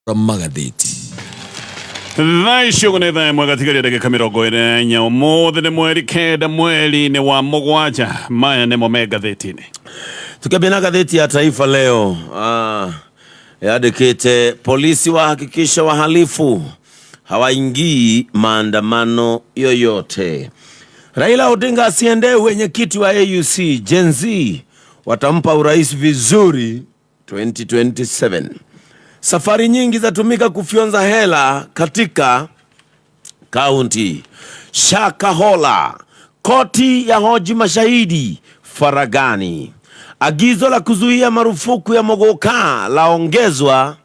Magathĩti. Thaa ici ũguo nĩ thaa ĩmwe gatigaria ndagĩka 44. Ũmũthĩ nĩ 9 mweri-inĩ wa 7. Maya nĩmo me ngathĩti-inĩ. Tukiambia na gazeti ya Taifa Leo, yandĩkĩte polisi wahakikisha wahalifu hawaingii maandamano yoyote. Raila Odinga asiendee wenyekiti wa AUC. Gen Z watampa urais vizuri 2027. Safari nyingi zatumika kufyonza hela katika kaunti. Shakahola, koti ya hoji mashahidi faragani. Agizo la kuzuia marufuku ya mogoka laongezwa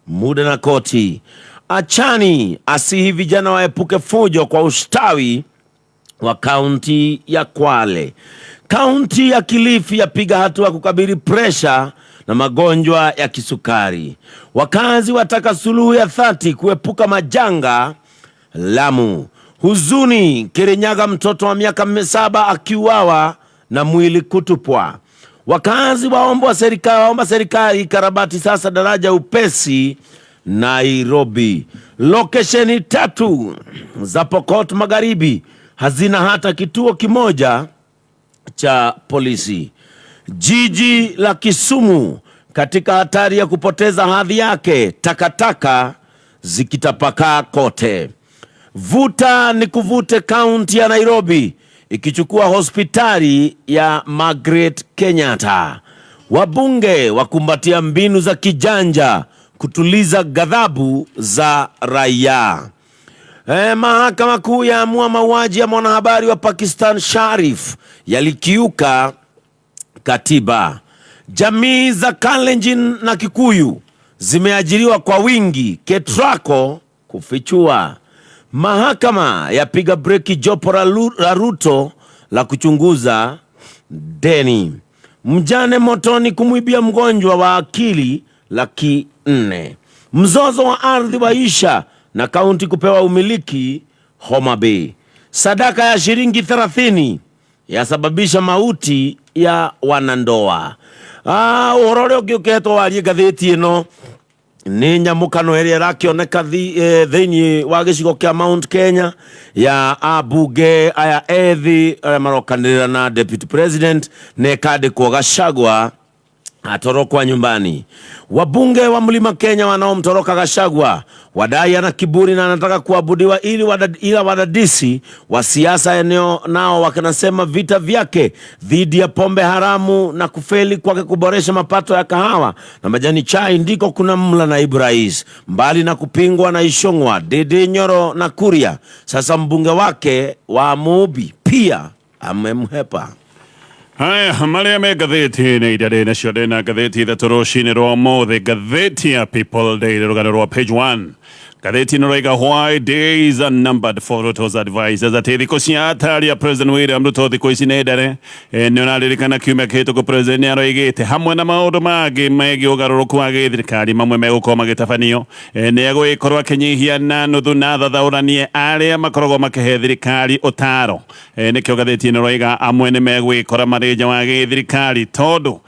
muda na koti. Achani asihi vijana waepuke fujo kwa ustawi wa kaunti ya Kwale. Kaunti ya Kilifi yapiga hatua kukabili presha na magonjwa ya kisukari. Wakazi wataka suluhu ya dhati kuepuka majanga Lamu. Huzuni Kirinyaga, mtoto wa miaka 7 akiuawa na mwili kutupwa. Wakazi waomba serikali karabati sasa daraja upesi Nairobi. Lokesheni 3 za Pokot Magharibi hazina hata kituo kimoja cha polisi. Jiji la Kisumu katika hatari ya kupoteza hadhi yake, takataka zikitapakaa kote. Vuta ni kuvute kaunti ya Nairobi ikichukua hospitali ya Margaret Kenyatta. Wabunge wakumbatia mbinu za kijanja kutuliza ghadhabu za raia. Mahakama Kuu yaamua mauaji ya mwanahabari wa Pakistan Sharif yalikiuka katiba. Jamii za Kalenjin na Kikuyu zimeajiriwa kwa wingi, Ketraco kufichua. Mahakama yapiga breki jopo la Ruto la kuchunguza deni. Mjane motoni kumwibia mgonjwa wa akili 400,000. Mzozo wa ardhi waisha na kaunti kupewa umiliki Homa Bay. Sadaka ya shilingi 30 yasababisha mauti ya wanandoa. Ũhoro ũrĩa ũngĩ ũkĩhetwo warie ngathĩti ĩno nĩ nyamũkano ĩrĩa ĩrakĩoneka thĩinĩ wa gĩcigo kĩa Mount Kenya ya ambunge aya ethĩ arĩa marokanĩrĩra na Deputy President na ĩkandĩkwo Gachagua atorokwa nyumbani. Wabunge wa Mlima Kenya wanaomtoroka Gachagua wadai ana kiburi na anataka kuabudiwa, ila wadadisi wa siasa eneo nao wakinasema vita vyake dhidi ya pombe haramu na kufeli kwake kuboresha mapato ya kahawa na majani chai ndiko kuna mla naibu rais. Mbali na kupingwa na Ichung'wah, Ndindi Nyoro na Kuria, sasa mbunge wake wa Mubi pia amemhepa. Haya, marĩa me ngathĩti-inĩ iria ndĩ nacio, ndĩ na ngathĩti 3 rũcinĩ rwa ũmũthĩ. Ngathĩti ya People Daily, rũgano rwa page 1. Ngathĩti ĩno ĩroiga why days are numbered for Ruto's advisors, atĩ thikũ cia atari a President William Ruto thikũ ici nĩ ndare. Nĩ ũraririkana kiumia kĩhĩtũku President nĩ aroigĩte hamwe na maũndũ mangĩ megiĩ ũgarũrũku wa gĩthirikari mamwe megũkorwo magĩtabanio. Nĩ egũgĩkorwo akĩnyihia na nuthu na thathaũranie arĩa makoragwo makĩhe thirikari ũtaro. Nĩkĩo ngathĩti ĩno ĩroiga amwe nĩ megwĩkora marĩ nja wa gĩthirikari tondũ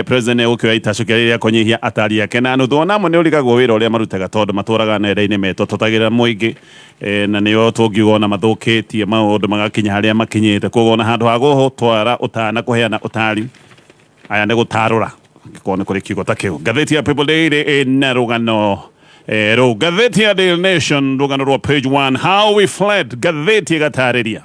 President nĩ egũkĩoya itacũkia rĩrĩa kũnyihia atari ake na nuthu. Ona amwe nĩ ũrigagwo wĩra ũrĩa marutaga tondũ matũraga nenda-inĩ metototagĩra mũingĩ, na nĩo tũngiuga ona mathũkĩtie maũndũ magakinya harĩa makinyĩte. Koguo ona handũ ha gũtwara ũtana kũheana ũtari, aya nĩ gũtarũra angĩkorwo nĩ kũrĩ kiugo ta kĩu. Ngathĩti ya People Daily ĩna rũgano rũu. Ngathĩti ya Daily Nation rũgano rwa page 1, how we fled. Ngathĩti ĩgatarĩria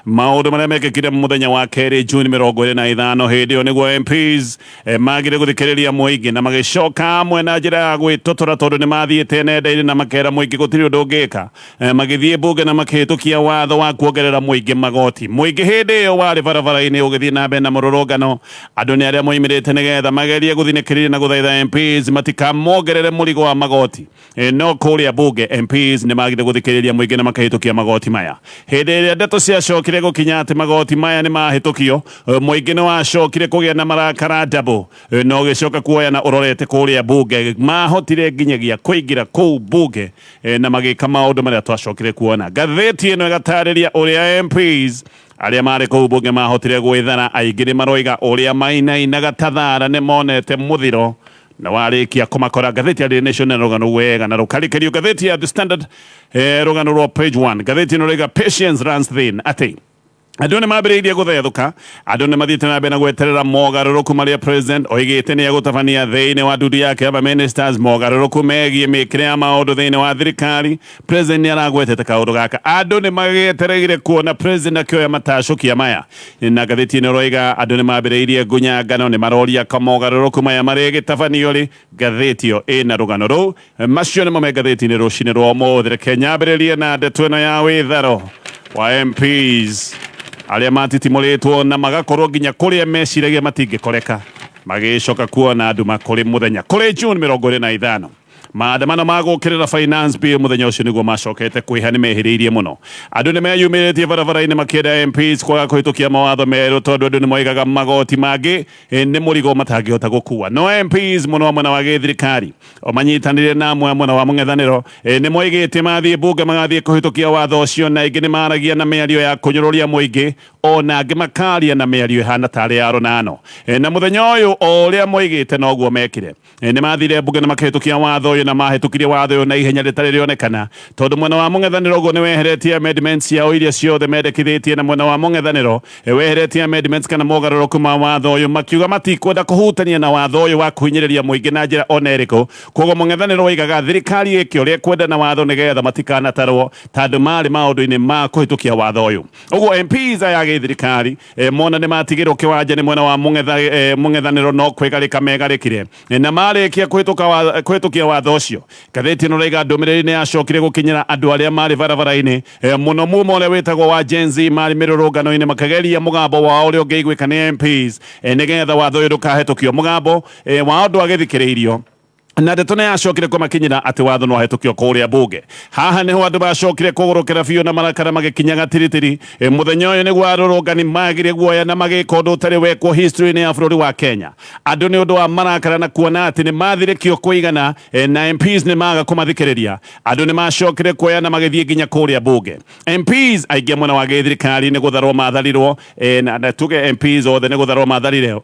maũndũ marĩa mekĩkire mũthenya wa kerĩ Juni 25. Hĩndĩ ĩyo nĩguo M Ps magire gũthikĩrĩria mũingĩ na magĩcoka amwe na njĩra ya gwĩtotora tondũ nĩ mathiĩte nenda-inĩ na makera mũingĩ gũtirĩ ũndũ ũngĩka. Magĩthiĩ mbunge na makĩhĩtũkia watho wa kuongerera mũingĩ magoti. Mũingĩ hĩndĩ ĩyo warĩ barabara-inĩ ũgĩthiĩ na mbere na mũrũrũngano. Andũ nĩ arĩa moimĩrĩte nĩgetha magerie gũthinĩkĩrĩria na gũthaitha M Ps matikamongerere mũrigo wa magoti. No kũrĩa mbunge M Ps nĩ magire gũthikĩrĩria mũingĩ na makĩhĩtũkia magoti maya. Hĩndĩ ĩrĩa ndeto ciacokire gũkinya atĩ magoti maya nĩ mahĩtũkio, mũingĩ nĩ wacokire kũgĩa na marakara double. Na ũgĩcoka kuoya na ũrorete kũrĩa mbunge. Mahotire nginyagia kũingĩra kũu mbunge, na magĩka maũndũ marĩa twacokire kuona. Ngathĩti ĩno ĩgatarĩria ũrĩa M Ps arĩa marĩ kũu mbunge mahotire gwĩthara. Aingĩ nĩ maroiga ũrĩa mainainaga ta thara nĩ monete mũthiro Na warĩkia kũmakora, ngathĩti ya Daily Nation na rũgano wega na rũkarĩkĩrio. Ngathĩti ya The Standard, rũgano rwa page 1, ngathĩti ĩno rĩga "Patience runs thin", atĩ andũ nĩ mambĩrĩirie gũthethũka. Andũ nĩ mathiĩte na mbere na gweterera mogarũrũku marĩa president oigĩte nĩ egũtabania thĩinĩ wa ndundu yake ya ministers, mogarũrũku megiĩ mĩkĩre ya maũndũ thĩinĩ wa thirikari. President nĩ aragwetete kaũndũ gaka. Andũ nĩ magĩetereire kuona president akĩoya matacũkia maya, na ngathĩti ĩno ĩroiga andũ nĩ mambĩrĩirie ngunyangano, nĩ maroria ka mogarũrũku maya marĩgĩtabanio rĩ. Ngathĩti ĩyo ĩna rũgano rũu. Macio nĩmo me ngathĩti-inĩ rũcinĩ rwa ũmũthĩ. Reke nyambĩrĩrie na ndeto ĩno ya wĩtharo wa MPs arĩa matitimũrĩtwo na magakorwo nginya kũrĩa meciragia matingĩkoreka, magĩcoka kuona nduma kũrĩ mũthenya kũrĩ June 25. Maandamano ma gũkĩrĩra finance bill mũthenya ũcio nĩguo macokete kwĩha. Nĩ mehĩrĩirie mũno. Andũ nĩ meyumĩrĩtie barabara-inĩ makĩenda MPs kwaga kũhĩtũkia mawatho merũ, tondũ andũ nĩ moigaga magoti mangĩ nĩ mũrigo matangĩhota gũkua. No MPs mũno a mwena wa gĩthirikari o manyitanĩire na amwe a mwena wa mũng'ethanĩro, nĩ moigĩte mathiĩ mbunge magathiĩ kũhĩtũkia watho ũcio, na ingĩ nĩ maragia na mĩario ya kũnyũrũria mũingĩ, ona angĩ makaria na mĩario ĩhana tarĩ ya rũnano. Na mũthenya ũyũ, o ũrĩa moigĩte noguo mekire. Nĩ mathire mbunge na makĩhĩtũkia watho ũyũ, na mahĩtũkirie watho ũyũ na ihenya rĩtarĩ rĩonekana, tondũ mwena wa mũng'ethanĩro ũguo nĩ weheretie amendments ciao iria ciothe mendekithĩtie, na mwena wa mũng'ethanĩro weheretie amendments kana mogarũrũku ma watho ũyũ, makiuga matikwenda kũhutania na watho ũyũ wa kũhinyĩrĩria mũingĩ na njĩra ona ĩrĩkũ. Koguo mũng'ethanĩro waigaga thirikari ĩke ũrĩa ĩkwenda na watho nĩgetha matikanatarwo tondũ marĩ maũndũ-inĩ ma kũhĩtũkia watho ũyũ. Ũguo MPs aya gĩthirikari mona nĩ matigĩrwo kĩwanja nĩ mwena wa mũng'ethanĩro, no kwĩgarĩka megarĩkire. Na marĩkia kũhĩtũkia watho ũcio, ngathĩti ĩno raiga ndũmĩrĩri nĩ yacokire gũkinyĩra andũ arĩa marĩ barabara-inĩ, mũno mumo ũrĩa wĩtagwo wa Gen Z marĩ mĩrũrũngano-inĩ, makĩgeria mũgambo wao ũrĩa ũngĩiguĩka nĩ MPs, nĩgetha watho ũyũ ndũkahĩtũkio. Mũgambo wao ndwagĩthikĩrĩirio, na ndeto nĩ yacokire kũmakinyĩra atĩ watho no wahĩtũkio kũrĩa mbunge. Haha nĩho andũ bacokire kũgũrũkĩra biũ na marakara magĩkinya gatiritiri. Mũthenya ũyũ nĩguo arũrũngani magire guoya na magĩka ũndũ ũtarĩ wekwo history-inĩ ya bũrũri wa Kenya. Andũ nĩ ũndũ wa marakara na kuona atĩ nĩ mathirĩkio kũigana, na MPs nĩ maga kũmathikĩrĩria, andũ nĩ macokire kuoya na magĩthiĩ nginya kũrĩa mbunge. MPs aingĩ a mwena wa gĩthirikari nĩ gũtharwo matharirwo, na tuge MPs othe nĩ gũtharwo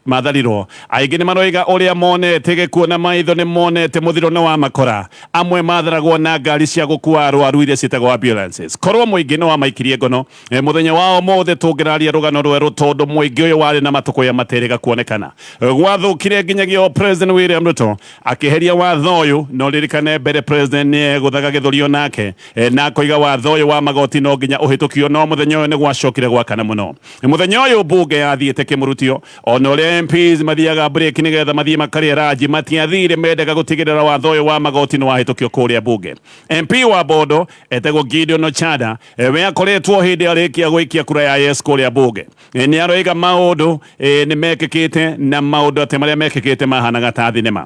matharirwo. Aingĩ nĩ maroiga ũrĩa monete gĩkuo na maitho, nĩ monete mũthiro nĩ wa makora. Amwe matharagwo na ngari cia gũkua arwaru iria ciĩtagwo ambulances. Korwo mũingĩ nĩ wamaikirie ngono, mũthenya wa ũmũthĩ tũngĩraria rũgano rwerũ, tondũ mũingĩ ũyũ warĩ na matũkũya matĩrĩga kuonekana. Gwathũkire nginyagia o President William Ruto akĩheria watho ũyũ. No ririkane mbere president nĩ egũthaga gĩthũri onake, na akoiga watho ũyũ wa magoti no nginya ũhĩtũkio. No mũthenya ũyũ nĩ gwacokire gwakana mũno. Mũthenya ũyũ mbunge yathiĩte kĩmũrutio. Ona ũrĩa MPs mathiaga break nĩgetha mathiĩ makarĩe ranji, matiathire. Mendaga gũtigĩrĩra watho ũyũ wa magoti nĩ wahĩtũkio kũrĩa mbunge. MP wa Bondo etagwo Gideon Ochanda, we akoretwo hĩndĩ arĩkia gũikia kura ya yes kũrĩa mbunge. Nĩ aroiga maũndũ nĩ mekĩkĩte, na maũndũ atĩ marĩa mekĩkĩte mahanaga ta thinema.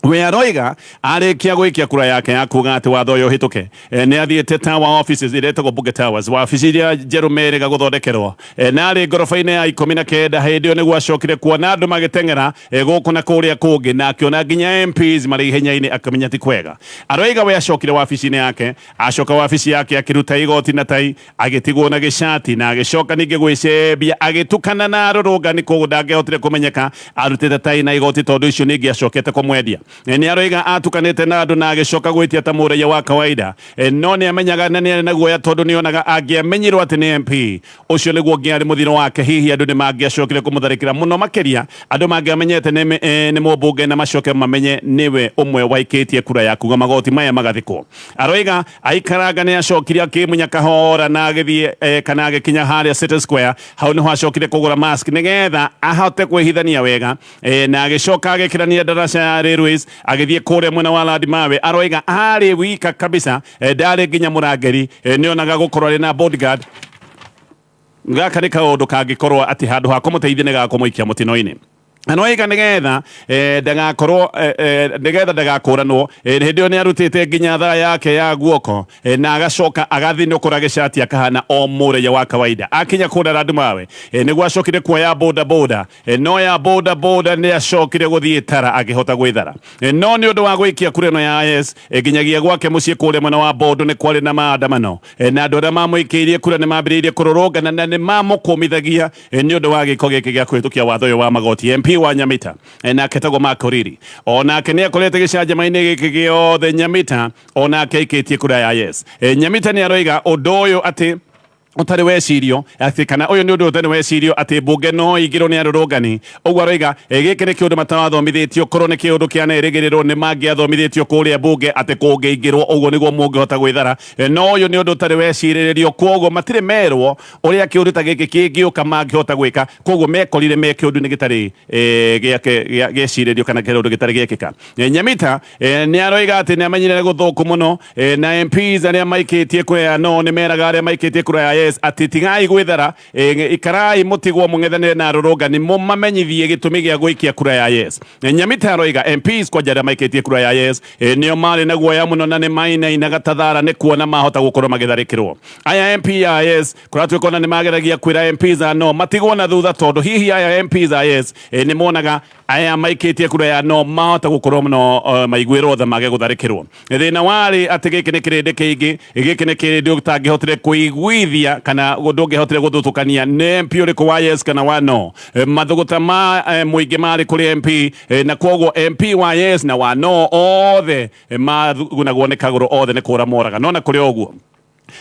We aroiga arĩkia gwĩkia kura yake ya kuga atĩ watho ũyũ ũhĩtũke, nĩ athiĩte tower offices iria ĩtagwo Bunge Towers, wabici iria njerũ merĩga gũthondekerwo, na arĩ ngoroba-inĩ ya 19. Hĩndĩ ĩyo nĩguo acokire kuona andũ magĩteng'era gũkũ na kũrĩa kũngĩ, na akĩona nginya MPs marĩ ihenya-inĩ, akamenya ti kwega. Aroiga we acokire wabici-inĩ yake, acoka wabici yake akĩruta igoti na tai, agĩtigwo na gĩcati, na agĩcoka ningĩ gwĩcembia agĩtukana na arũrũngani. Koguo ndangĩahotire kũmenyeka arutĩte tai na igoti, tondũ icio ningĩ acokete kũmwendia. Nĩ aroiga atukanĩte na andũ na agĩcoka gwĩtia ta mũraia wa kawaida. No nĩ amenyaga na nĩ arĩ na guoya, tondũ nĩ onaga angĩamenyirwo atĩ nĩ MP, ũcio nĩguo ũngĩarĩ mũthiro wake. Hihi andũ nĩ mangĩacokire kũmũtharĩkĩra mũno makĩria andũ mangĩamenyete nĩ mũmbunge na macoke mamenye nĩwe ũmwe waikĩtie kura ya kuga magoti maya magathikwo. Aroiga aikaranga nĩ acokire akĩmunya kahora na agĩthiĩ, kana agĩkinya harĩa City Square. Hau nĩho acokire kũgũra mask nĩgetha ahote kwĩhithania wega, na agĩcoka agĩkĩrania ndaraca ya Railways, agĩthiĩ kũrĩa mwena wa Ladi Mawe. Aroiga arĩ wika kabisa, ndarĩ nginya mũrangĩri. Nĩonaga gũkorwo arĩ na bodyguard gaka nĩ kaũndũ kangĩkorwo atĩ handũ ha kũmũteithia nĩ gakũmũikia mũtino-inĩ. Na noiga nĩgetha ndagakorwo, nĩgetha ndagakũranwo, hĩndĩ ĩyo nĩ arutĩte nginya thaa yake ya guoko, na agacoka agathinũkũra gĩcati akahana o mũraia wa kawaida. Akinya kũrĩa Randumawe, nĩguo acokire kuoya boda boda, no ya boda boda nĩ acokire gũthiĩ tara akĩhota gwĩthara. No nĩ ũndũ wa gũikia kura ĩno ya yes, nginyagia gwake mũciĩ kũrĩa mwena wa Bondo nĩ kwarĩ na maandamano, na andũ arĩa mamũikĩirie kura nĩ mambĩrĩirie kũrũrũngana na nĩ mamũkũmithagia nĩ ũndũ wa gĩko gĩkĩ gĩa kũhĩtũkia watho ũyũ wa magoti. MP MP wa Nyamita nake etagwo Mark Oriri onake nĩ akorete gĩcanjama-inĩ gĩkĩ gĩothe. Nyamita onake aikĩtie kura ya yes. Nyamita nĩ aroiga ũndũ ũyũ atĩ ũtarĩ wecirio atĩ kana ũyũ nĩ ũndũ ũtarĩ wecirio atĩ mbunge no ingĩrwo nĩ arũrũngani. Ũguo aroiga gĩkĩ nĩ kĩũndũ matarathomithĩtio, korwo nĩ kĩũndũ kĩanerĩgĩrĩrwo nĩ mangĩathomithĩtio kũrĩa mbunge atĩ kũngĩingĩrwo ũguo nĩguo mũngĩhota gwĩthara. No ũyũ nĩ ũndũ ũtarĩ wecirĩrĩrio, kwoguo matirĩ merwo ũrĩa kĩũndũ ta gĩkĩ kĩngĩũka mangĩhota gwĩka, kwoguo mekorire me kĩũndũ-inĩ gĩtarĩ gĩecirĩrio kana kĩũndũ gĩtarĩ gĩekĩka. Nyamita nĩ aroiga atĩ nĩ amenyire nĩ gũthũku mũno, na MPs arĩa maikĩtie kura ya no nĩ meraga arĩa maikĩtie kura ya yes atĩ tigai gwĩthara, ikarai mũtigwo mũng'ethanĩre na arũrũngani mũmamenyithie gĩtũmi gĩa gũikia kura ya yes. Nyamita aroiga MPs kwanja arĩa maikĩtie kura ya yes nĩo marĩ na guoya mũno na nĩ mainainaga ta thara nĩ kuona mahota gũkorwo magĩtharĩkĩrwo. Aya MP ya yes kũratuĩka ona nĩ mageragia kwĩra MPs a no matigwo na thutha, tondũ hihi aya MPs a yes nĩ monaga aya maikĩtie kura ya no mahota gũkorwo mũno maiguĩrwo tha mage gũtharĩkĩrwo. Thĩna warĩ atĩ gĩkĩ nĩ kĩrĩndĩ kĩingĩ, gĩkĩ nĩ kĩrĩndĩ ũtangĩhotire kũiguithia kana ndũngĩhotire gũthutũkania nĩ MP ũrĩkũ wa yes kana wa no. Mathũgũta ma mũingĩ marĩ kũrĩ MP, na kwoguo MP wa yes na wa no othe magunagwo nĩ kagũrũ, othe nĩ kũra moraga. No na kũrĩ ũguo,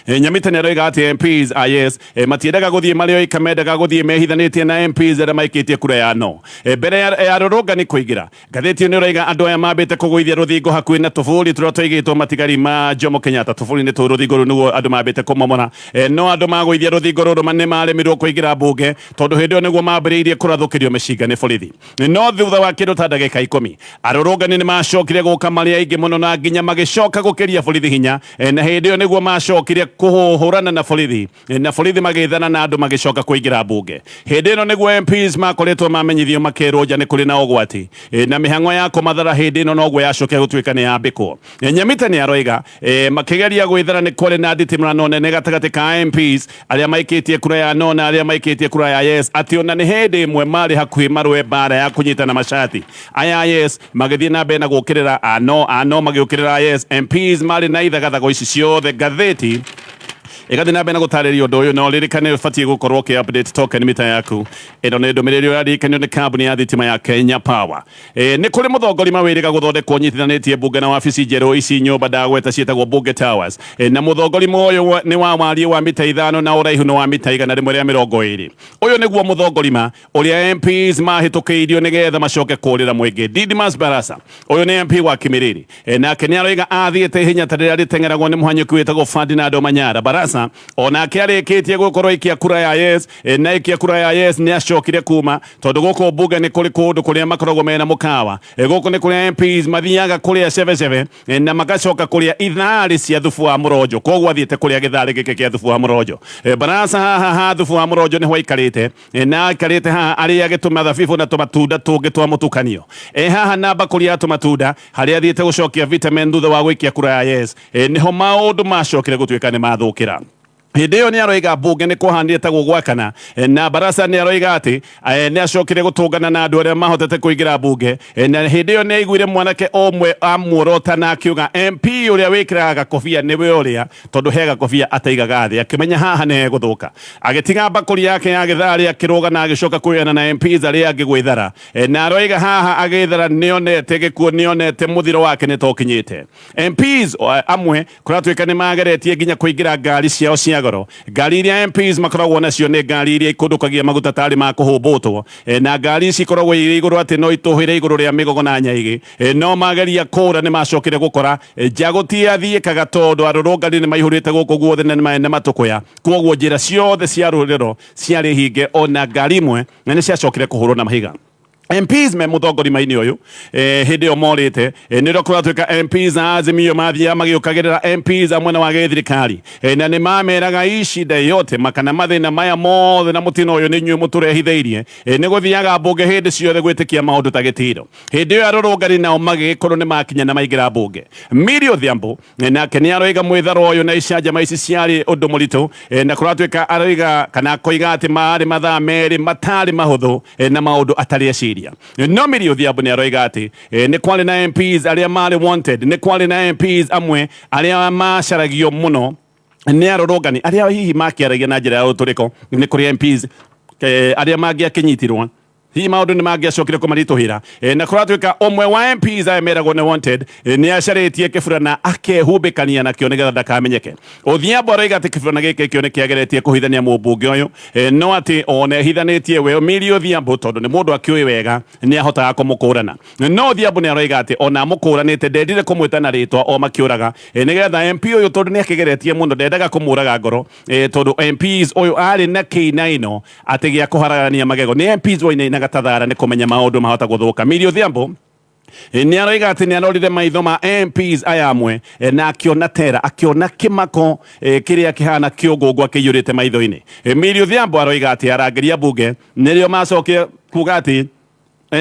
Nyamita nĩ aroiga atĩ MPs a yes matiendaga gũthiĩ marĩ oika, mendaga gũthiĩ mehithanĩtie na MPs arĩa maikĩtie kura ya no. Mbere ya arũrũngani kũingĩra, ngathĩti ĩyo nĩ ĩroiga andũ aya mambĩte kũgũithia rũthingo hakuhĩ na tũbũri tũrĩa twaigĩtwo matigari ma Jomo Kenyatta. Tũbũri nĩ tũu, rũthingo rũu nĩguo andũ mambĩte kũmomora. No andũ magũithia rũthingo rũrũ nĩ maremirwo kũingĩra mbunge tondũ hĩndĩ ĩyo nĩguo mambĩrĩirie kũrathũkĩrio mĩcinga nĩ borithi. No thutha wa kĩndũ ta ndagĩka 10, arũrũngani nĩ macokire gũka marĩ aingĩ mũno na nginya magĩcoka gũkĩria borithi hinya, na hĩndĩ ĩyo nĩguo macokire kũhũrana na borithi, na borithi magĩthana na andũ magĩcoka kũingĩra mbunge. Hĩndĩ ĩno nĩguo MPs makoretwo mamenyithio makerwo nja nĩ kũrĩ na ũgwati, na mĩhang'o ya kũmathara hĩndĩ ĩno noguo yacokire gũtuĩka nĩ yambĩkwo. Nyamita nĩ aroiga makĩgeria gwĩthara nĩ kwarĩ na nditimũrano nene gatagatĩ ka MPs arĩa maikĩtie kura ya no na arĩa maikĩtie kura ya yes, atĩ ona nĩ hĩndĩ ĩmwe marĩ hakuhĩ marũe mbara ya kũnyitana macati. Aya yes magĩthiĩ na mbere na gũũkĩrĩra a no, a no magĩũkĩrĩra yes. MPs marĩ na ithagathago ici ciothe. Ngathĩti ĩgathiĩ na mbere na gũtarĩria ũndũ ũyũ, na ũririkane ũbatiĩ gũkorwo ũkĩ update token mita yaku. Ĩno nĩ ndũmĩrĩri ũraririkanio nĩ kambuni ya thitima ya Kenya Power. Nĩ kũrĩ mũthongorima wĩrĩga gũthondekwo ũnyitithanĩtie mbunge na wabici njerũ ici nyũmba ndagweta ciĩtagwo Bunge Towers. Na mũthongorima ũyũ nĩ wa wariĩ wa mita 5 na ũraihu nĩ wa mita 120. Ũyũ nĩguo mũthongorima ũrĩa MPs mahĩtũkĩirio nĩgetha macoke kũrĩra mũingĩ. Didmus Barasa, ũyũ nĩ MP wa Kimilili, nake nĩ aroiga athiĩte ihenya ta rĩrĩa rĩteng'eragwo nĩ mũhanyũki wĩtagwo Ferdinand Omanyala. Barasa onake arĩkĩtie gũkorwo aikia kura ya yes, na aikia kura ya yes nĩ acokire kuma, tondũ gũkũ mbunge nĩ kũrĩ kũndũ kũrĩa makoragwo mena mũkawa. Gũkũ nĩ kũrĩa MPs mathiaga kũrĩa cebecebe na magacoka kũrĩa itharĩ cia thubu wa mũronjo, koguo athiĩte kũrĩa gĩtharĩ gĩkĩ kĩa thubu wa mũronjo. Barasa haha ha thubu wa mũronjo nĩho aikarĩte, na aikarĩte haha arĩage tũmathabibũ na tũmatunda tũngĩ twa mũtukanio. Haha na mbakũri ya tũmatunda harĩa athiĩte gũcokia vitamin thutha wa gũikia kura ya yes, nĩho maũndũ macokire gũtuĩka nĩ mathũkĩra. Hĩndĩ ĩyo nĩ aroiga mbunge nĩ kũhanire ta gũgwakana, na Barasa nĩ aroiga atĩ nĩ acokire gũtũngana na andũ arĩa mahotete kũingĩra mbunge, na hĩndĩ ĩyo nĩ aiguire mwanake ũmwe amuorota na akiuga MP ũrĩa wĩkĩraga gakobia nĩwe ũrĩa, tondũ he gakobia ataigaga thĩ, akĩmenya haha nĩ hegũthũka. Agĩtiga mbakũri yake ya gĩtharĩ akĩrũga na agĩcoka kwĩyana na MPs arĩa angĩ gwĩthara, na aroiga haha agĩthara nĩonete gĩkuũ, nĩonete mũthiro wake nĩ tokinyĩte. MPs amwe kũratuĩka nĩ mageretie nginya kũingĩra ngari ciao cia goro. Ngari iria MPs makoragwo nacio nĩ ngari iria ikũndũkagia maguta tarĩ ma kũhũmbũtwo, na ngari ici ikoragwo irĩ igũrũ atĩ no itũhĩre igũrũ rĩa mĩgogo na nyaigĩ. No mageria kũra nĩ macokire gũkora nja gũtiathiĩkaga tondũ arũrũngani nĩ maihũrĩte gũkũ guothe na nĩ matũkũya, kwoguo njĩra ciothe cia rũrĩro ciarĩ hinge, ona ngari imwe na nĩ ciacokire kũhũrwo na mahiga. MPs me mũthongorima-inĩ ũyũ, hĩndĩ ĩyo morĩte, nĩrĩo kũratuĩka MPs a Azimio mathiaga magĩũkagĩrĩra MPs a mwena wa gĩthirikari, na nĩ mameraga icinda yote makana mathĩna maya mothe na mũtino ũyũ nĩ inyuĩ mũtũrehithĩirie, nĩ gũthiaga mbunge hĩndĩ ciothe gwĩtĩkia maũndũ ta gĩtiro. Hĩndĩ ĩyo arũrũngani nao magĩgĩkorwo nĩ makinya na maingĩra mbunge. Millie Odhiambo nake nĩ aroiga mwĩtharo ũyũ na icanjama ici ciarĩ ũndũ mũritũ, na kũratuĩka aroiga kana akoiga atĩ marĩ mathaa 2 matarĩ mahũthũ, na maũndũ atarĩ eciria. No Millie Odhiambo nĩ aroiga atĩ nĩ kwarĩ na MPs arĩa marĩ wanted, nĩ kwarĩ na MPs amwe arĩa macaragio mũno nĩ arũrũngani arĩa hihi makĩaragia na njĩra ya ũtũrĩko. Nĩ kũrĩ MPs arĩa mangĩakĩnyitirwo. Hihi maũndũ nĩ mangĩacokire kũmaritũhĩra. Na kũratuĩka ũmwe wa MPs aya meragwo nĩ wanted, nĩ acarĩtie kĩburana akehumbĩkania nakĩo nĩgetha ndakamenyeke. Odhiambo aroiga atĩ kĩburana gĩkĩ kĩo nĩ kĩageretie kũhithania mũmbunge ũyũ, no atĩ ona ehithanĩtie we Millie Odhiambo tondũ nĩ mũndũ akĩũĩ wega nĩ ahotaga kũmũkũrana. No Odhiambo nĩ aroiga atĩ ona amũkũranĩte ndendire kũmwĩta na rĩtwa o makĩũraga, nĩgetha MP ũyũ tondũ nĩ akĩgeretie mũno ndendaga kũmũraga ngoro, tondũ MPs ũyũ arĩ na kĩinaino atĩ gĩa kũharagania magego nĩ MPs wainainaga ta thara nĩ kũmenya maũndũ mahota gũthũka. Millie Odhiambo nĩ aroiga atĩ nĩ arorire maitho ma MPs aya amwe, na akĩona tera, akĩona kĩmako, kĩrĩa kĩhana kĩũngũngũ akĩiyũrĩte maitho-inĩ. Millie Odhiambo aroiga atĩ arangĩri a mbunge nĩrĩo macokire kuga atĩ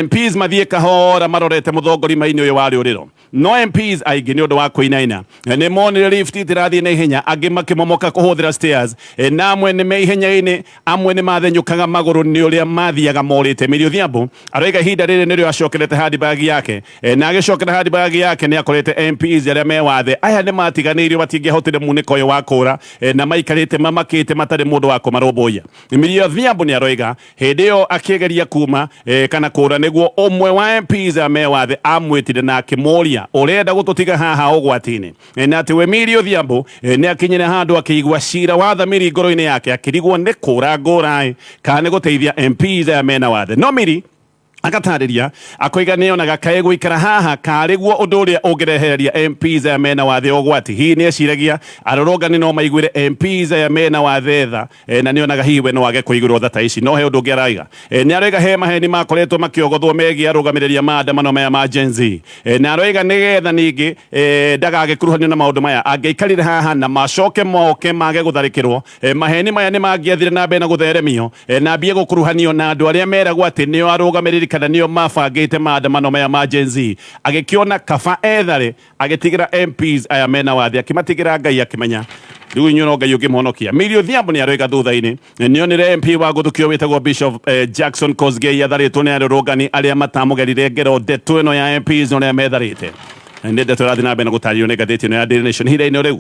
MPs mathiĩ kahora marorete mũthongori mainĩ ũyũ wa rĩũrĩro. No MPs aingĩ nĩ ũndũ wa kũinaina nĩ monire lift itirathiĩ na ihenya, angĩ makĩmomoka kũhũthĩra stairs, na amwe nĩ me ihenya-inĩ, amwe nĩ mathenyũkaga magũrũ nĩ ũrĩa mathiaga morĩte. Millie Odhiambo aroiga ihinda rĩrĩ nĩrĩo acokerete handbag yake, na agĩcokera handbag yake nĩ akorete MPs arĩa me wathe aya nĩ matiganĩirio, matingĩahotire munĩko ũyũ wa kũra, na maikarĩte mamakĩte matarĩ mũndũ wa kũmarũmbũiya. Millie Odhiambo nĩ aroiga hĩndĩ ĩyo akĩgeria kuma, kana kũra nĩguo ũmwe wa MPs arĩa me wathe amwĩtire na akĩmũria, ũrenda gũtũtiga haha ũgwati-inĩ? Na atĩ we Millie Odhiambo nĩ akinyire handũ akĩigua cira wa thamiri ngoro-inĩ yake, akĩrigwo nĩ kũra ngũra kana nĩ gũteithia MPs aya mena wathe. No Millie agatarĩria akoiga nĩ onaga kaĩ gũikara haha karĩ guo ũndũ ũrĩa ũngĩrehereria MPs aya mena wathe ũgwati. Hihi nĩ eciragia arũrũngani no maiguĩre MPs aya mena wathe tha, na nĩ onaga hihi we no age kũiguĩrwo tha ta ici. No he ũndũ ũngĩ araiga, nĩ aroiga he maheni makoretwo makĩogothwo megiĩ arũgamĩrĩri a maandamano maya ma Gen Z, na aroiga nĩgetha ningĩ ndagagĩkuruhanio na maũndũ maya angĩaikarire haha na macoke moke mage gũtharĩkĩrwo, maheni maya nĩ mangĩathire na mbere na gũtheremio, na ambie gũkuruhanio na andũ arĩa meragwo atĩ nĩo arũgamĩrĩri kana nĩo mabangĩte maandamano maya ma Gen Z. Agĩkĩona kaba ethare, agĩtigĩra MPs aya mena wathe, akĩmatigĩra Ngai, akĩmenya rĩu inyuĩ no Ngai ũngĩmũhonokia. Millie Odhiambo nĩ aroiga thutha-inĩ nĩonire MP wa gũthukio wĩtagwo Bishop Jackson Kosgei atharĩtwo nĩ arũrũngani arĩa matamũgerire ngero. Ndeto ĩno ya MPs na ũrĩa metharĩte nĩ ndeto ĩrathiĩ na mbere na gũtarĩrio nĩ ngathĩti ĩno ya Daily Nation ihinda-inĩ rĩu.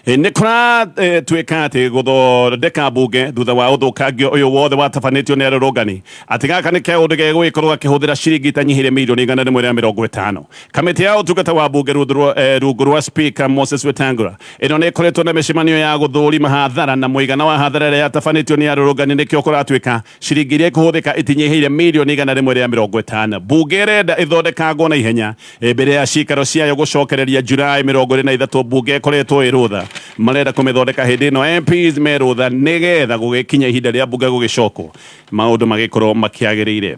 Nĩ kũratuĩka atĩ gũthondeka mbunge thutha wa ũthũkangio ũyũ wothe watabanĩtio nĩ arũrũngani atĩ gaka nĩ kaũndũ gegũgĩkorwo gakĩhũthĩra ciringi itanyihĩire mirioni 150. Kamĩtĩ ya ũtungata wa mbunge rungu rwa Speaker Moses Wetangula ĩno nĩ ĩkoretwo na mĩcemanio ya gũthũrima hathara na mũigana wa hathara ĩrĩa yatabanĩtio nĩ arũrũngani, nĩkĩo kũratuĩka ciringi iria ikũhũthĩka itinyihĩire mirioni 150. Mbunge ĩrenda ĩthondekangwo na ihenya, mbere ya cikaro ciayo gũcokereria Julai 23. Mbunge ĩkoretwo ĩ rũtha, marenda kũmĩthondeka hĩndĩ ĩno MPs me rũtha, nĩgetha gũgĩkinya ihinda rĩa mbunge gũgĩcokwo maũndũ magĩkorwo makĩagĩrĩire.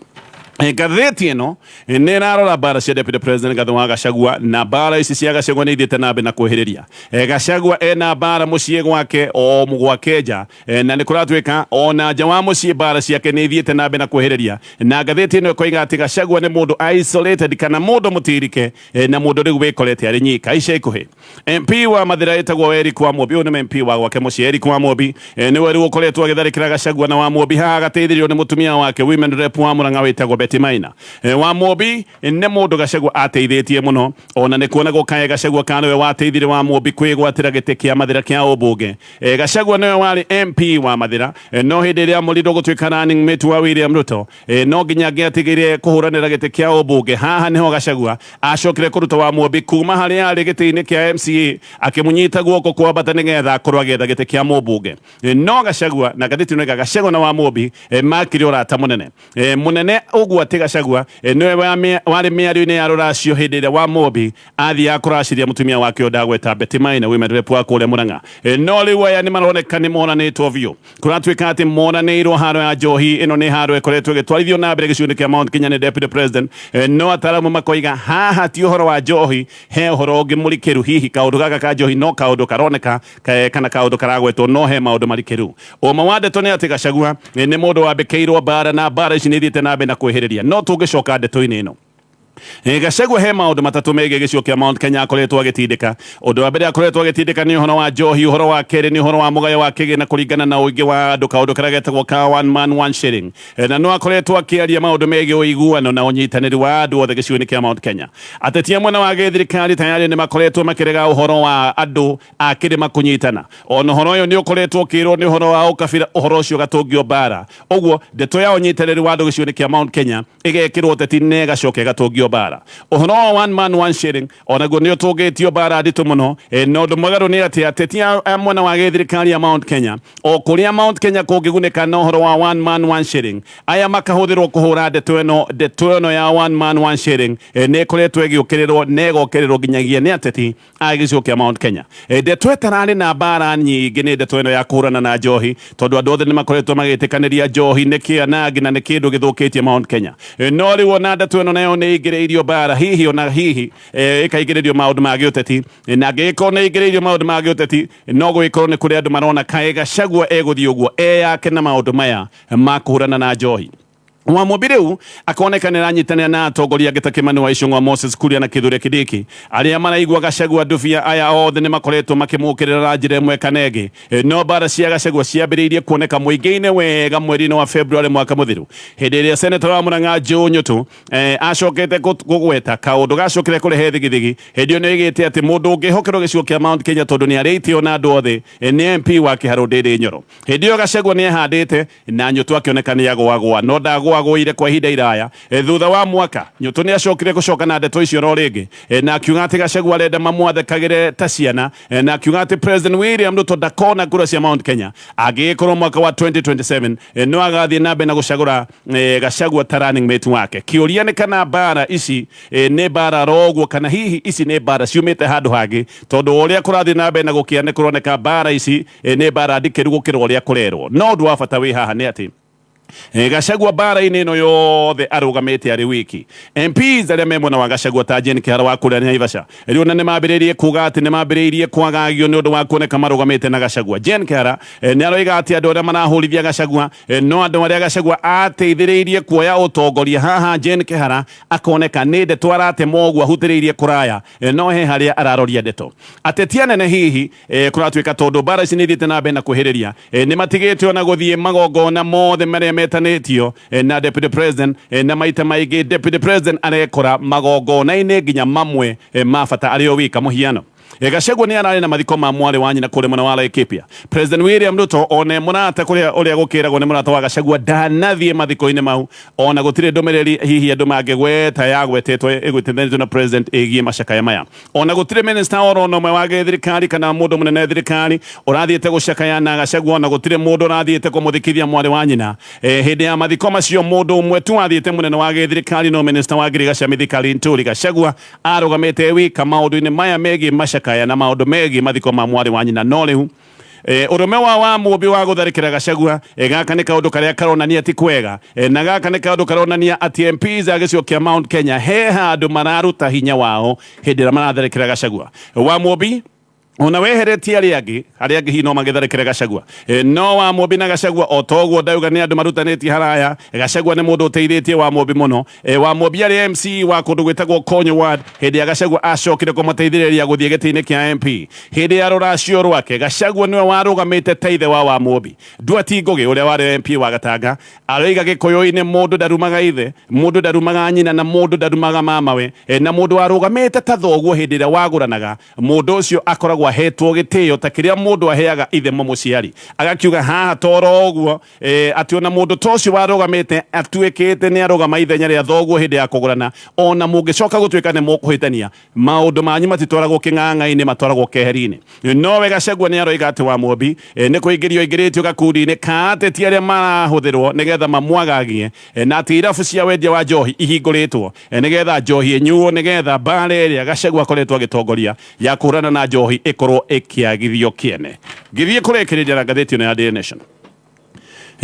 Ngathĩti ĩno nĩ ĩrarora mbara cia Deputy President Rigathi wa Gachagua, na mbara ici cia Gachagua nĩ ithiĩte na mbere na kwĩhĩrĩria. Gachagua ena mbara mũciĩ gwake o gwake nja, na nĩ kũratuĩka ona nja wa mũciĩ mbara ciake nĩ ithiĩte na mbere na kwĩhĩrĩria, na ngathĩti ĩno ĩkoiga atĩ Gachagua nĩ mũndũ isolated kana mũndũ mũtirike, na mũndũ rĩu wĩkorete arĩ nyika. Ica ikuhĩ MP wa Mathira ĩtagwo Eric Wamũmbi, ũyũ nĩ MP wa gwake mũciĩ. Eric Wamũmbi, nĩwe rĩu ũkoretwo agĩtharĩkĩra Gachagua, na Wamũmbi haha agateithĩrĩrio nĩ mũtumia wake women rep wa Murang'a wĩtagwo Betty Maina. Wamũmbi nĩ mũndũ Gachagua ateithĩtie mũno, ona nĩ kuonagwo kae Gachagua kana nĩwe wateithirie Wamũmbi kwĩgwatĩra gĩtĩ kĩa Mathira kĩa ũmbunge. Gachagua nĩwe warĩ MP wa Mathira, no hĩndĩ ĩrĩa amũrirwo gũtuĩka running mate wa William Ruto, no nginya angĩatigire kũhũranĩra gĩtĩ kĩa ũmbunge. Haha nĩho Gachagua acokire kũruta Wamũmbi kuma harĩa arĩ gĩtĩ-inĩ kĩa MCA, akĩmũnyita guoko kwambata nĩgetha akorwo agĩetha gĩtĩ kĩa mũmbunge. No Gachagua na ngathĩti ĩno ĩga Gachagua na Wamũmbi makire ũrata mũnene, mũnene ũguo atĩ Gachagua nĩwe warĩ mĩario-inĩ ya rũracio hĩndĩ ĩrĩa Wamũmbi athiaga kũracĩria mũtumia wake ũyũ ndagweta Betty Maina, women rep wa kũrĩa Murang'a. No rĩu aya nĩ maroneka nĩ monanĩtwo biũ, kũratuĩka atĩ monanĩirwo haro ya njohi. Ĩno nĩ haro ĩkoretwo ĩgĩtwarithio na mbere gĩcigo-inĩ kĩa Mount Kenya nĩ Deputy President, no ataramu makoiga haha ti ũhoro wa njohi, he ũhoro ũngĩ mũrikĩru. Hihi kaũndũ gaka ka njohi no kaũndũ karoneka kana kaũndũ karagwetwo, no he maũndũ marikĩru. Ũma wa ndeto nĩ atĩ Gachagua nĩ mũndũ wambĩkĩirwo mbara, na mbara ici nĩ ithiĩte na mbere na kwĩhĩrĩria. No tũngĩcoka ndeto-inĩ ĩno. Gachagua he maũndũ matatũ megiĩ gĩcigo kĩa Mount Kenya akoretwo agĩtindĩka. Ũndũ wa mbere akoretwo agĩtindĩka nĩ ũhoro wa njohi, ũhoro wa kerĩ nĩ ũhoro wa mũgayo wa kĩgĩna kũringana na ũingĩ wa andũ, kaũndũ karĩa getagwo ka one man one shilling. Na no akoretwo akĩaria maũndũ megiĩ ũiguano na ũnyitanĩri wa andũ othe gĩcigo-inĩ kĩa Mount Kenya. Ateti a mwena wa gĩthirikari tayarĩ nĩ makoretwo makĩrega ũhoro wa andũ a kĩrĩma kũnyitana. Ona ũhoro ũyũ nĩ ũkoretwo ũkĩrwo nĩ ũhoro wa ũkabira, ũhoro ũcio ũgatũngio mbara. Ũguo ndeto ya ũnyitanĩri wa andũ gĩcigo-inĩ kĩa Mount Kenya ĩgekĩrwo ũteti-inĩ na ĩgacoka ĩgatũngio mbara. Ũhoro wa one man one shilling onaguo nĩ ũtũngĩtio mbara nditũ mũno. Na ũndũ mwegarũ nĩ atĩ ateti a mwena wa gĩthirikari ya Mount Kenya o kũrĩa Mount Kenya kũngĩgunĩka na ũhoro wa one man one shilling, aya makahũthĩrwo kũhũra ndeto ĩno. Ndeto ĩno ya one man one shilling nĩ ĩkoretwo ĩgĩũkĩrĩrwo na ĩgokĩrĩrwo nginyagia nĩ ateti a gĩcigo kĩa Mount Kenya. Ndeto ĩtararĩ na mbara nyingĩ nĩ ndeto ĩno ya kũhũrana na njohi, tondũ andũ othe nĩ makoretwo magĩtĩkanĩria njohi nĩ kĩanangi na nĩ kĩndũ gĩthũkĩtie Mount Kenya. No rĩu ona ndeto ĩno nayo nĩ ĩingĩrĩirio mbara, hihi ona hihi ĩkaingĩrĩrio maũndũ ma gĩũteti, na angĩgĩkorwo nĩ ĩingĩrĩirio maũndũ ma gĩũteti, no gũgĩkorwo nĩ kũrĩ andũ marona kaĩ Gachagua egũthiĩ ũguo eyake na maũndũ maya ma kũhũrana na njohi. Wamũmbi rĩu akoneka nĩ aranyitanĩra na atongoria angĩ ta Kimani wa Ichung'wa, Moses Kuria na Kithure Kindiki arĩa maraigua Gachagua ndubia. Aya othe nĩ makoretwo makĩmũkĩrĩra na njĩra ĩmwe kana ĩngĩ. No mbara cia Gachagua ciambĩrĩirie kuoneka mũingĩ-inĩ wega mweri-inĩ wa February mwaka mũthiru, hĩndĩ ĩrĩa seneta wa Murang'a Joe Nyutu acokete kũgweta kaũndũ gacokire kũrehe thigithigi. Hĩndĩ ĩyo nĩ oigĩte atĩ mũndũ ũngĩhokerwo gĩcigo kĩa Mount Kenya tondũ nĩ arĩitio na andũ othe nĩ MP wa Kĩharũ Ndĩndĩ Nyoro. Hĩndĩ ĩyo Gachagua nĩ ehandĩte na Nyũtũ akĩoneka nĩ agũagũa, no ndagũagũire kwa ihinda iraya. Thutha wa mwaka, Nyũtũ nĩ acokire gũcoka na ndeto icio oro rĩngĩ na akiuga atĩ Gachagua arenda mamwathĩkagĩre ta ciana, na akiuga atĩ President William Ruto ndakona kura cia Mount Kenya angĩgĩkorwo mwaka wa 2027 no agathiĩ na mbere na gũcagũra Gachagua ta running mate wake. Kĩũria nĩ kana mbara ici nĩ mbara ro ũguo kana hihi ici nĩ mbara ciumĩte handũ hangĩ, tondũ ũrĩa kũrathiĩ na mbere na gũkĩa nĩ kũroneka mbara ici nĩ mbara ndikĩru gũkĩra ũrĩa kũrerwo. No ũndũ wa bata wĩ haha nĩ atĩ Gachagua mbara-inĩ ĩno yothe arũgamĩte arĩ wiki. MPs arĩa me mwena wa Gachagua ta Jane Kihara wa kũrĩa Naivasha rĩu ona nĩ mambĩrĩirie kuga atĩ nĩ mambĩrĩirie kwagagio nĩ ũndũ wa kuoneka marũgamĩte na Gachagua. Jane Kihara nĩ aroiga atĩ andũ arĩa marahũrithia Gachagua no andũ arĩa Gachagua ateithĩrĩirie kuoya ũtongoria. Haha Jane Kihara akoneka nĩ ndeto aratema ũguo ahutĩrĩirie kũraya, no he harĩa araroria ndeto. Ateti anene hihi kũratuĩka tondũ mbara ici nĩ ithiĩte na mbere na kwĩhĩrĩria, nĩ matigĩte ona gũthiĩ magongona mothe marĩa metanĩtio na deputy president, na maita maingĩ deputy president arekora magongona-inĩ nginya mamwe ma bata arĩ o wika. Mũhiano, Gachagua nĩ ararĩ na mathiko ma mwarĩ wa nyina kũrĩa mwena wa Laikipia. President William Ruto one mũrata kũrĩa ũrĩa gũkĩragwo nĩ mũrata wa Gachagua ndanathiĩ mathiko-inĩ mau, ona gũtirĩ ndũmĩrĩri hihi andũ mangĩgweta yagwetetwo ĩgwĩtithanĩtio na president ĩgiĩ macakaya maya. Ona gũtirĩ minister oro ona ũmwe wa gĩthirikari kana mũndũ mũnene thirikari ũrathiĩte gũcakaya na Gachagua, ona gũtirĩ mũndũ ũrathiĩte kũmũthikithia mwarĩ wa nyina. Hĩndĩ ya mathiko macio mũndũ ũmwe tu wathiĩte mũnene wa gĩthirikari no minister wa ngirigaca Mithika Linturi. Gachagua arũgamĩte wika maũndũ-inĩ maya megiĩ macakaya na maũndũ megiĩ mathiko ma mwarĩ wa nyina. No rĩu ũrũme wa Mũmbi wa gũtharĩkĩra Gachagua, gaka nĩ kaũndũ karĩa karonania ti kwega, na gaka nĩ kaũndũ karonania atĩ MPs a gĩcigo kĩa Mount Kenya he handũ mararuta hinya wao hĩndĩ ĩrĩa maratharĩkĩra Gachagua. Wa Mũmbi ona weheretie arĩa angĩ, arĩa angĩ hihi no magĩtharĩkĩre Gachagua, no wa Mũmbi na Gachagua o ta ũguo ndauga nĩ andũ marutanĩtie haraya. Gachagua nĩ mũndũ ũteithĩtie wa Mũmbi mũno. Wa Mũmbi arĩ MC wa kũndũ gwĩtagwo Konyo Ward hĩndĩ ya Gachagua acokire kũmũteithĩrĩria gũthiĩ gĩtĩ-inĩ kĩa MP. Hĩndĩ ya rũracio rwake Gachagua nĩwe warũgamĩte ta ithe wa wa Mũmbi. Nduati Ngũgĩ ũrĩa warĩ MP wa Gatanga aroiga Gĩkũyũ-inĩ mũndũ ndarumaga ithe, mũndũ ndarumaga nyina na mũndũ ndarumaga mamawe, na mũndũ warũgamĩte ta thoguo hĩndĩ ĩrĩa wagũranaga, mũndũ ũcio akoragwo ahetwo gĩtĩo ta kĩrĩa mũndũ aheaga ithe mũmũciari. Agakiuga haha toro ũguo atĩ ona mũndũ ta ũcio warũgamĩte atuĩkĩte nĩ arũgama ithenya rĩa thoguo hĩndĩ ya kũgũrana, ona mũngĩcoka gũtuĩka nĩ mũkũhĩtania, maũndũ manyu matitwaragwo kĩng'ang'a-inĩ, matwaragwo keheri-inĩ. Nowe Gachagua nĩ aroiga atĩ wa Mũmbi nĩ kũingĩrio aingĩrĩtio gakundi-inĩ ka ateti arĩa marahũthĩrwo nĩgetha mamwagagie, na atĩ irabu cia wendia wa njohi ihingũrĩtwo nĩgetha njohi ĩnyuo, nĩgetha mbara ĩrĩa Gachagua akoretwo agĩtongoria ya kũhũrana na njohi ĩkorwo ĩkĩagithio kĩene. Ngĩthiĩ kũrĩkĩrĩria na ngathĩti ĩno ya Daily Nation.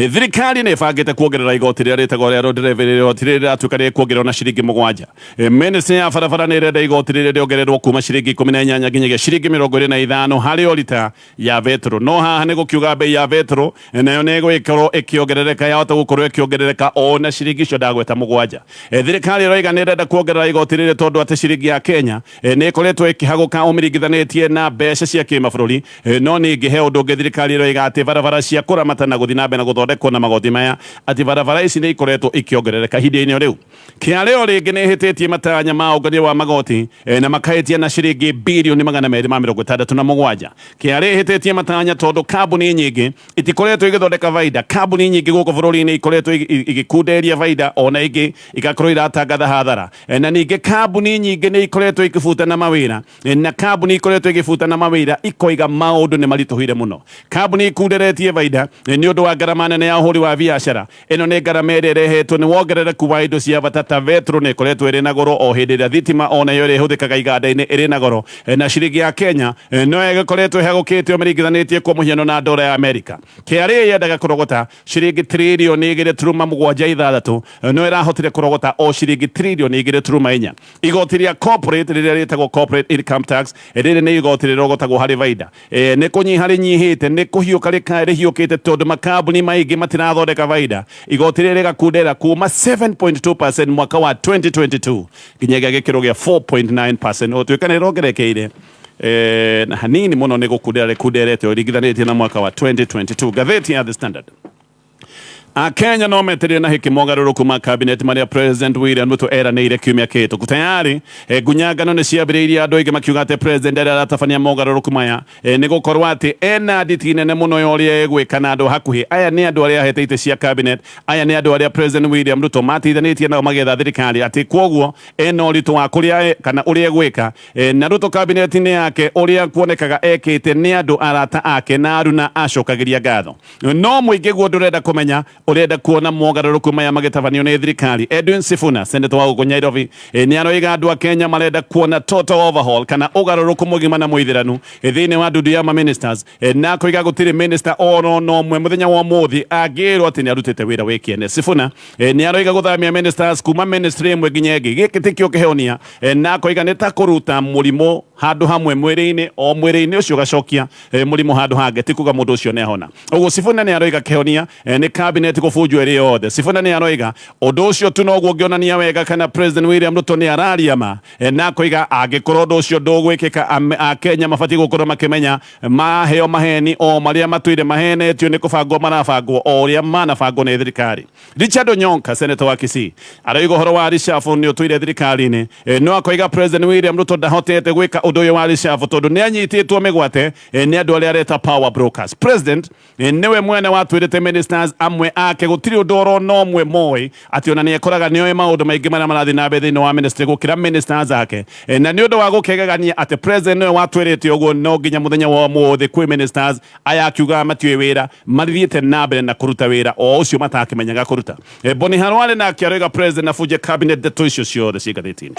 Thirikari nĩ ĩbangĩte kuongerera igoti rĩrĩa rĩtagwo rĩa road levy, igoti rĩrĩ rĩratuĩka rĩkuongererwo na ciringi 7. Ministry ya barabara nĩ ĩrenda igoti rĩrĩ rĩongererwo kuma ciringi 18 nginyagia ciringi 25 harĩ o rita ya betũrũ. No haha nĩ gũkiuga bei ya betũrũ nayo nĩ ĩgũgĩkorwo ĩkĩongerereka, yahota gũkorwo ĩkĩongerereka o na ciringi icio ndagweta 7. Thirikari ĩroiga nĩ ĩrenda kuongerera igoti rĩrĩ tondũ atĩ ciringi ya Kenya nĩ ĩkoretwo ĩkĩhagũka ũmĩringithanĩtie na mbeca cia kĩmabũrũri. No ningĩ he ũndũ ũngĩ thirikari ĩroiga atĩ barabara cia kũramata na gũthiĩ na mbere na gũthondekwo na magoti maya, atĩ barabara ici nĩ ikoretwo ikĩongerereka ihinda-inĩ o rĩu. KRA o rĩngĩ nĩ ĩhĩtĩtie matanya ma ũngania wa magoti na makahĩtia na ciringi birioni 267. KRA ĩhĩtĩtie matanya tondũ kambuni nyingĩ itikoretwo igĩthondeka baida. Kambuni nyingĩ gũkũ bũrũri-inĩ ikoretwo igĩkunderia baida, ona ingĩ igakorwo iratangatha hathara. Na ningĩ kambuni nyingĩ nĩ ikoretwo ikĩbutana mawĩra, na kambuni ikoretwo igĩbutana mawĩra ikoiga maũndũ nĩ maritũhire mũno. Kambuni ikunderetie baida nĩ ũndũ wa ngarama nene ya ũhũri wa biacara. Ĩno nĩ ngarama ĩrĩa ĩrehetwo nĩ wongerereku wa indo cia bata ta betũrũ nĩ ĩkoretwo ĩrĩ na goro, o hĩndĩ ĩrĩa thitima o nayo ĩrĩa ĩhũthĩkaga iganda-inĩ ĩrĩ na goro, na ciringi ya Kenya no ĩgĩkoretwo ĩhagũkĩte ũmĩringithanĩtie kwa mũhiano na ndora ya Amerika. KRA yendaga kũrogota ciringi tririoni 2.76, no ĩrahotire kũrogota o ciringi tririoni 2.4. Igoti rĩa corporate rĩrĩa rĩtagwo corporate income tax, rĩrĩ nĩ igoti rĩrogotagwo harĩ baida. Nĩ kũnyiha rĩnyihĩte, nĩ kũhiũka rĩhiũkĩte tondũ makambuni maingĩ matirathondeka baida. Igoti rĩrĩ rĩgakundera kuma 7.2% mwaka wa 2022 nginyagia gĩkĩro gĩa 4.9%. Gũtuĩka nĩ rĩrongerekeire na hanini mũno, nĩ gũkundera rĩkunderete ũringithanĩtie na mwaka wa 2022. Ngathĩti ya The Standard. Akenya no metereire na hĩkĩ mogarũrũku ma cabinet marĩa President William Ruto eranĩire kiumia kĩhĩtũku. Tayari ngunyangano nĩ ciambĩrĩirie, andũ aingĩ makiuga atĩ President arĩa aratabania mogarũrũku maya nĩ gũkorwo atĩ ena nditi nene mũno ya ũrĩa egwĩka na andũ hakuhĩ. Aya nĩ andũ arĩa ahete itĩ cia cabinet, aya nĩ andũ arĩa President William Ruto mateithanĩtie nao magĩetha thirikari, atĩ kwoguo ena ũritũ wa kũrĩa kana ũrĩa egwĩka. Na Ruto kabineti-inĩ yake ũrĩa kuonekaga ekĩte nĩ andũ arata ake na aruna acokagĩria ngatho. No mũingĩ guo ndũrenda kũmenya, ũrenda kuona mogarũrũku maya magĩtabanio nĩ thirikari. Edwin Sifuna, senator wa gũkũ Nairobi, nĩ aroiga andũ a Kenya marenda kuona total overhaul kana ũgarũrũku mũgima na mũithĩranu thĩinĩ wa ndundu ya ma-ministers, na akoiga gũtirĩ minister oro na ũmwe mũthenya wa ũmũthĩ angĩrwo atĩ nĩ arutĩte wĩra wĩ kĩene. Sifuna nĩ aroiga gũthamia ministers kuma ministry ĩmwe nginya ĩngĩ gĩkĩ tikĩo kĩhonia, na akoiga nĩ ta kũruta mũrimũ handũ hamwe mwĩrĩ-inĩ, o mwĩrĩ-inĩ ũcio ũgacokia mũrimũ handũ hangĩ, ti kuga mũndũ ũcio nĩ ahona. Ũguo Sifuna nĩ aroiga kĩhonia nĩ cabinet gũbunjwo ĩrĩ yothe. Sifuna nĩ aroiga ũndũ ũcio tu noguo ũngĩonania wega kana President William Ruto nĩ araria ma, na akoiga angĩkorwo ũndũ ũcio ndũgwĩkĩka, Akenya mabatiĩ gũkorwo makĩmenya maheo maheni o marĩa matũire mahenetio nĩ kũbangwo marabangwo o ũrĩa manabangwo nĩ thirikari. Richard Onyonka, senator wa Kisii, aroiga ũhoro wa reshuffle nĩ ũtũire thirikari-inĩ, no akoiga President William Ruto ndahotete gwĩka ũndũ ũyũ wa reshuffle tondũ nĩ anyitĩtwo mĩgwate nĩ andũ arĩa areta power brokers. President nĩwe mwene watwĩrĩte ministers amwe ake gũtirĩ ũndũ oro na ũmwe moĩ, atĩ ona nĩ ekoraga nĩoĩ maũndũ maingĩ marĩa marathiĩ na mbere thĩinĩ wa ministry gũkĩra ministers ake. Na nĩ ũndũ wa gũkegegania atĩ president nĩwe watwĩrĩte ũguo, no nginya mũthenya wa ũmũthĩ kwĩ ministers aya akiugaga matiũĩ wĩra mathiĩte na mbere na kũruta wĩra o ũcio matakĩmenyaga kũruta. Boni Harware nake aroiga president abunje cabinet. Ndeto icio ciothe ciĩ ngathĩti-inĩ.